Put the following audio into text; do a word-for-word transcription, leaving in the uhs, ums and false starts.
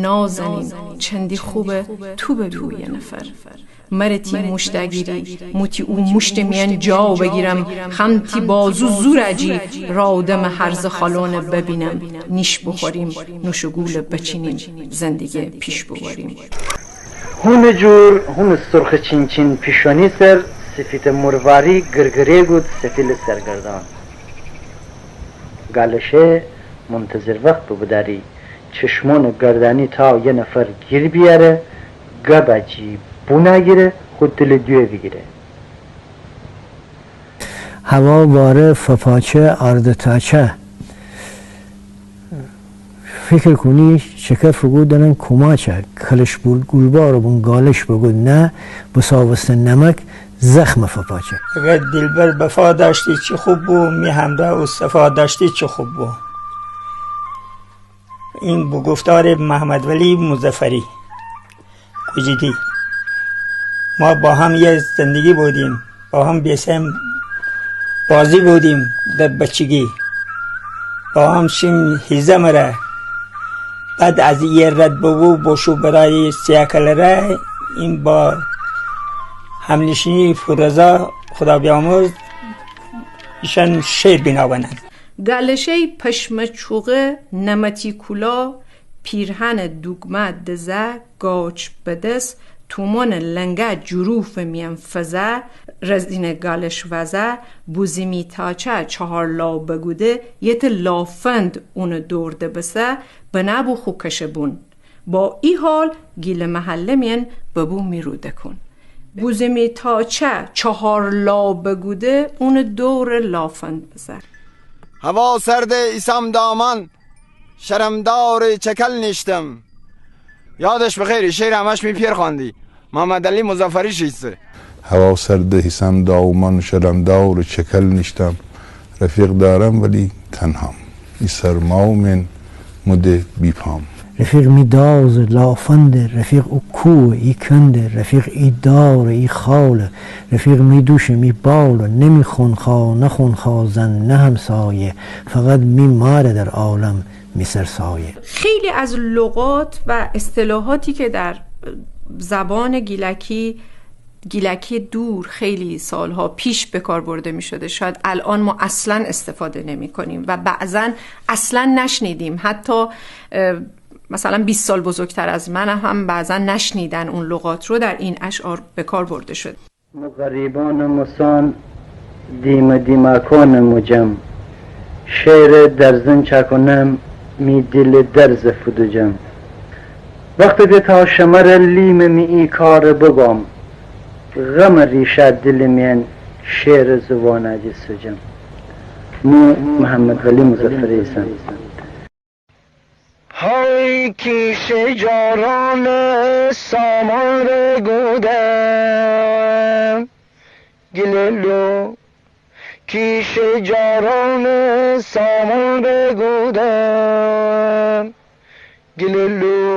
نازنین، چندی خوبه تو ببی او یه نفر. مره تی موشت اگیری، مو تی او موشتٚ میأن جا بگیرم، هم تی بازو زور اجی، راه دمه هرزه خالونه ببینم، نیش بخوریم، نوش و گوله بچینیم، زندگی پیش ببریم. هونٚ جور، هونٚ سرخٚ چین‌چین پیشانی سر، سفیدٚ مرواری گرگره گود سفیلٚ سرگردان. گالشه منتظر وقت ببو داری، چشمانٚ گردانی تا یه نفر گیر بیاره، گب اجی بو نگیره، خو دلٚ دویه بیگیره. هوا واره فپاچه آردٚ تاچه. فکر کونی چکه فگود دنن کوماچه. کلش بول گولبارٚ بون گالش بگود نه، بساوسته نمک زخمه فپاچه. اگر دلبر وفا داشتی چه خوب بو، می همراه او صفا داشتی چه خوب بو. این بو گفتارٚ محمدولی مظفری. کوجیدی. ما با هم یه زندگی بودیم، با هم بیسیم بازی بودیم در بچگی، با هم شیم هیزمٚ ره. بعد از یه رد ببو بوشو برای سیاکل ره، این با همنشینی فورزا خدا بیامرز ایشان شعر بینا بنن. گالشه‌ی پشمه چوغه، نمتی کولا، پیرهنٚ دوگمه دزه، گاچ به دس، تومانٚ لنگه جروفٚ میأن فزه، رزینٚ گالش وزه، بوزیمی تاچه چهار لا بگوده، یه ته لافند اونٚ دور دبسه، بنه بو خو کشه بون. با ای حال گیلٚ محله میأن ببو می رو دکون. بوزیمی تاچه چهار لا بگوده، اونٚ دور لافند بزه. هوا سرده ایسم دامان، شرمدارٚ چکل نیشتم. یادش بخیر، شعر همش می پیر خواندی. محمدعلی مظفری شیسه. هوا سرده ایسم دامان، شرمدارٚ چکل نیشتم. رفیق دارم ولی تنهام، ای سرما و من مو ده بی‌پام. رفیق می دازه، لافنده، رفیق او کوه، ای کنده، رفیق ای داره، ای خاله، رفیق می دوشه، می باله، نه می خونخواه، نه خونخواه زن، نه همسایه، فقط می ماره در عالم می سرسایه. خیلی از لغات و اصطلاحاتی که در زبان گیلکی، گیلکی دور، خیلی سالها پیش به کار برده می‌شده، شاید الان ما اصلاً استفاده نمی‌کنیم و بعضاً اصلاً نشنیدیم. حتی، اه، مثلاً بیست سال بزرگتر از من هم بعضاً نشنیدن اون لغات رو در این اشعار به کار برده شده. مو غریبانٚ موسان، دیمه دیماکانٚ موجم. شعرٚ درزن چاکونم، می دیلٚ درزٚ فودوجم. وقتی که تا شمره لیمٚ می ای کارٚ ببام، غمٚ ریشه دیلٚ مین شعرٚ زبانٚ جی سوجم. مو محمدولی مظفری ایسم. های کیش جاران سامان ره گودم، گللو. کیش جاران سامان ره گودم، گللو.